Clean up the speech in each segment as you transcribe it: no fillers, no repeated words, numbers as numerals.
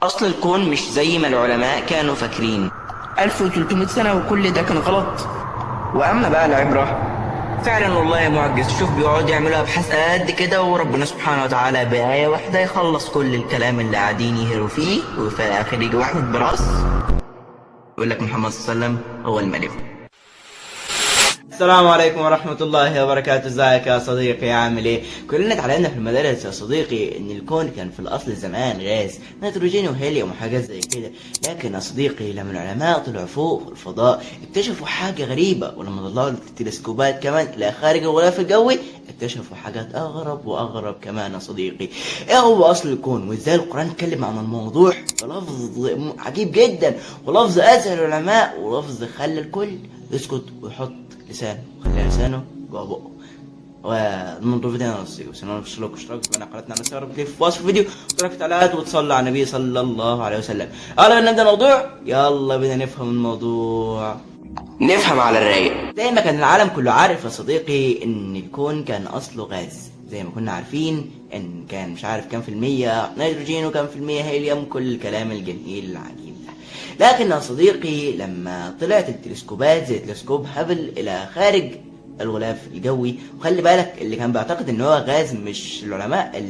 أصل الكون مش زي ما العلماء كانوا فاكرين. 1300 سنة وكل ده كان غلط. وأما بقى العبرة فعلا والله معجز. شوف بيقعد يعملوا أبحاث قد كده، وربنا سبحانه وتعالى بآية واحدة يخلص كل الكلام اللي قاعدين يهروا فيه، وفي الآخر يجي واحد براس يقول لك محمد صلى الله عليه وسلم هو الملك. السلام عليكم ورحمة الله وبركاته. ازيك يا صديقي، عامل ايه؟ كلنا اتعلمنا في المدارس يا صديقي ان الكون كان في الاصل زمان غاز نيتروجين وهيليوم وحاجات زي كده، لكن يا صديقي لما العلماء طلعوا فوق في الفضاء اكتشفوا حاجة غريبة، ولما طلعوا التلسكوبات كمان الى خارج الغلاف الجوي اكتشفوا حاجات اغرب واغرب كمان يا صديقي. ايه هو اصل الكون؟ وازاي القرآن اتكلم عن الموضوع بلفظ عجيب جدا، ولفظ اذهل العلماء، ولفظ خلى الكل يسكت ويحط لسانه، خلي لسانه جوه بقه. والموضوع فيديو انا نصي وسنة اشتراك واشتراك في قناتنا على السيارة في وصف الفيديو وترك تعليقات وتصلى على النبي صلى الله عليه وسلم. يلا بينا نبدا الموضوع، يلا بينا نفهم الموضوع، نفهم على الرايق. زي ما كان العالم كله عارف يا صديقي ان الكون كان اصله غاز، زي ما كنا عارفين ان كان مش عارف كام في المية نيتروجين وكام في المية هيليوم، كل الكلام الجميل العجيب ده. لكن يا صديقي لما طلعت التلسكوبات زي تلسكوب هابل الى خارج الغلاف الجوي، وخلي بالك اللي كان بيعتقد ان هو غاز مش العلماء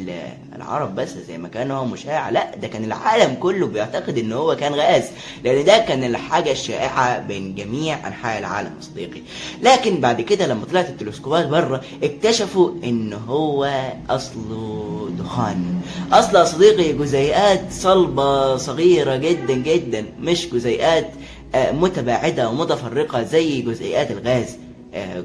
العرب بس زي ما كان هو مشاع، لا ده كان العالم كله بيعتقد ان هو كان غاز، لان ده كان الحاجة الشائعة بين جميع انحاء العالم يا صديقي. لكن بعد كده لما طلعت التلسكوبات بره اكتشفوا ان هو اصله دخان، اصله يا صديقي جزيئات صلبة صغيرة جدا جدا، مش جزيئات متباعدة ومتفرقة زي جزيئات الغاز.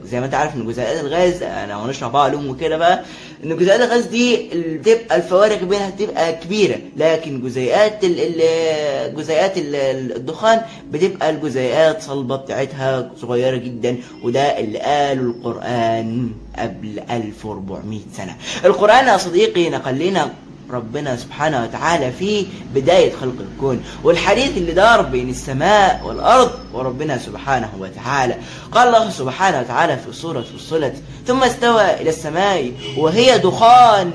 زي ما انت عارف ان جزيئات الغاز، انا هنشرح بقى علوم وكده بقى، ان جزيئات الغاز دي اللي بتبقى الفوارق بينها بتبقى كبيره، لكن جزيئات ال ال جزيئات ال الدخان بتبقى الجزيئات صلبه بتاعتها صغيره جدا. وده اللي قاله القران قبل 1400 سنه. القران يا صديقي نقل لنا ربنا سبحانه وتعالى في بداية خلق الكون والحديث اللي دار بين السماء والأرض وربنا سبحانه وتعالى. قال الله سبحانه وتعالى في سورة فصلت: ثم استوى إلى السماء وهي دخان،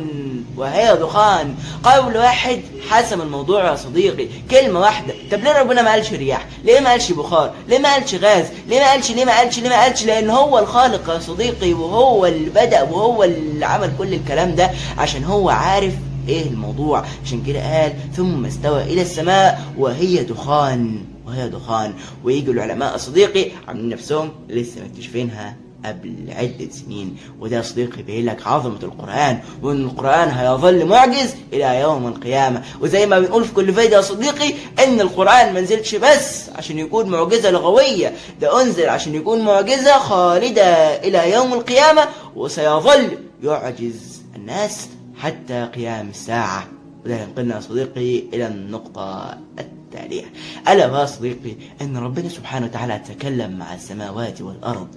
وهي دخان. قول واحد حسم الموضوع يا صديقي، كلمة واحدة. طب ليه ربنا ما قالش رياح؟ ليه ما قالش بخار؟ ليه ما قالش غاز؟ ليه ما قالش ليه ما قالش ليه ما قالش؟ لأن هو الخالق يا صديقي، وهو اللي بدأ وهو اللي عمل كل الكلام ده، عشان هو عارف ايه الموضوع. عشان كده قال ثم استوى الى السماء وهي دخان، وهي دخان. ويجوا العلماء يا صديقي عاملين نفسهم لسه مكتشفينها قبل عدة سنين. وده يا صديقي بيقول لك عظمة القرآن، وإن القرآن هيظل معجز إلى يوم القيامة. وزي ما بنقول في كل فيديو يا صديقي إن القرآن ما نزلش بس عشان يكون معجزة لغوية، ده أنزل عشان يكون معجزة خالدة إلى يوم القيامة، وسيظل يعجز الناس حتى قيام الساعة. وده ينقلنا يا صديقي إلى النقطة التالية، ألا يا صديقي أن ربنا سبحانه وتعالى تكلم مع السماوات والأرض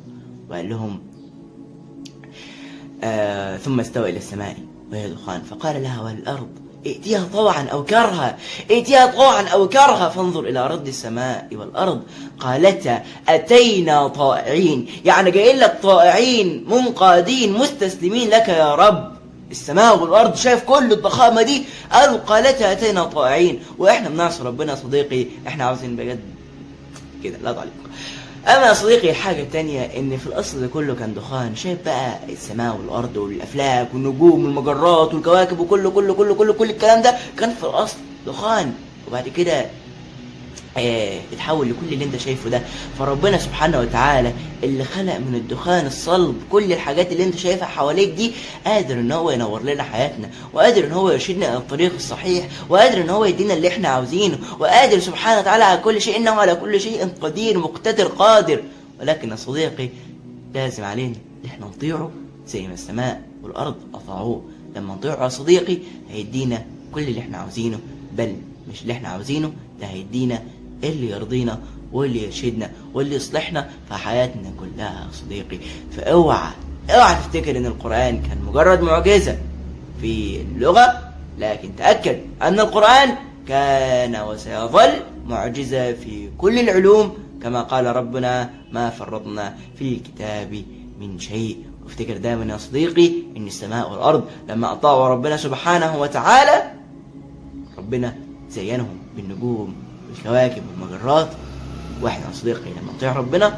وقال لهم ثم استوى إلى السماء وهي دخان فقال لها والأرض ائتيها طوعا أو كرها، ائتيها طوعا أو كرها، فانظر إلى رد السماء والأرض قالتا أتينا طائعين. يعني جايين لك طائعين منقادين مستسلمين لك يا رب. السماء والأرض شايف كل الضخامة دي، قالوا قالتا أتينا طائعين. وإحنا بنعصي ربنا يا صديقي، إحنا عاوزين بجد كده، لا تعليق. اما يا صديقي الحاجة التانية ان في الاصل ده كله كان دخان. شايف بقى السماء والارض والافلاك والنجوم والمجرات والكواكب وكله كله كله كله كل الكلام ده كان في الاصل دخان، وبعد كده اتحول لكل اللي انت شايفه ده. فربنا سبحانه وتعالى اللي خلق من الدخان الصلب كل الحاجات اللي انت شايفها حواليك دي، قادر ان هو ينور لنا حياتنا، وقادر ان هو يرشدنا الى الطريق الصحيح، وقادر ان هو يدينا اللي احنا عاوزينه، وقادر سبحانه وتعالى على كل شيء، انه على كل شيء قدير مقتدر قادر. ولكن يا صديقي لازم علينا ان احنا نطيعه زي ما السماء والارض اطاعوه. لما نطيعه يا صديقي هيدينا كل اللي احنا عاوزينه، بل مش اللي احنا عاوزينه ده، هيدينا اللي يرضينا واللي يرشدنا واللي يصلحنا في حياتنا كلها يا صديقي. فاوعى اوعى تفتكر ان القرآن كان مجرد معجزة في اللغة، لكن تأكد ان القرآن كان وسيظل معجزة في كل العلوم، كما قال ربنا ما فرطنا في الكتاب من شيء. وافتكر دايما يا صديقي ان السماء والارض لما اطاعوا ربنا سبحانه وتعالى ربنا زينهم بالنجوم والكواكب والمجرات. واحنا يا صديقي لما نطيع ربنا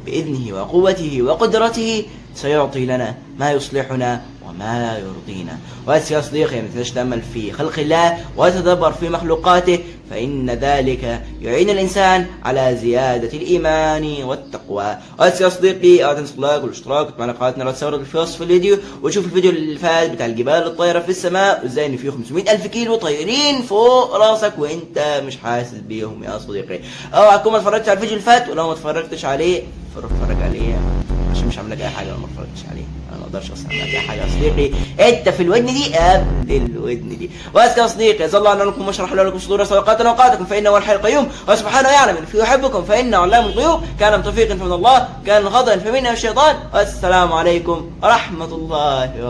بإذنه وقوته وقدرته سيعطي لنا ما يصلحنا وما يرضينا. وبس يا صديقي، ما تنساش تأمل في خلق الله وتدبر في مخلوقاته، فإن ذلك يعين الإنسان على زيادة الإيمان والتقوى. وبس يا صديقي، لا تنسى ال like والاشتراك وتابعنا قناتنا لا تسورد في وصف الفيديو، وشوف الفيديو اللي فات بتاع الجبال الطايرة في السماء وازاي ان فيه 500 ألف كيلو طايرين فوق راسك وانت مش حاسس بيهم يا صديقي. اوعى تكون ما اتفرجتش على الفيديو اللي فات، ولو ما اتفرجتش عليه فروح اتفرج عليه، عشان مش هعمل لك اي حاجة لو ما اتفرجتش عليه. انا ما اقدرش اصلا اعمل لك اي حاجة يا صديقي، انت في الودن دي قبل الودن دي. بس يا صديقي، يسال الله ان لكم واشرح لكم صدور صدقاتنا اوقاتكم، فانه هو الحي القيوم، وسبحانه يعلم ان في يحبكم فانه علام الغيوب. كان توفيق فمن الله، كان خطا فمنا الشيطان. والسلام عليكم ورحمة الله وبركاته.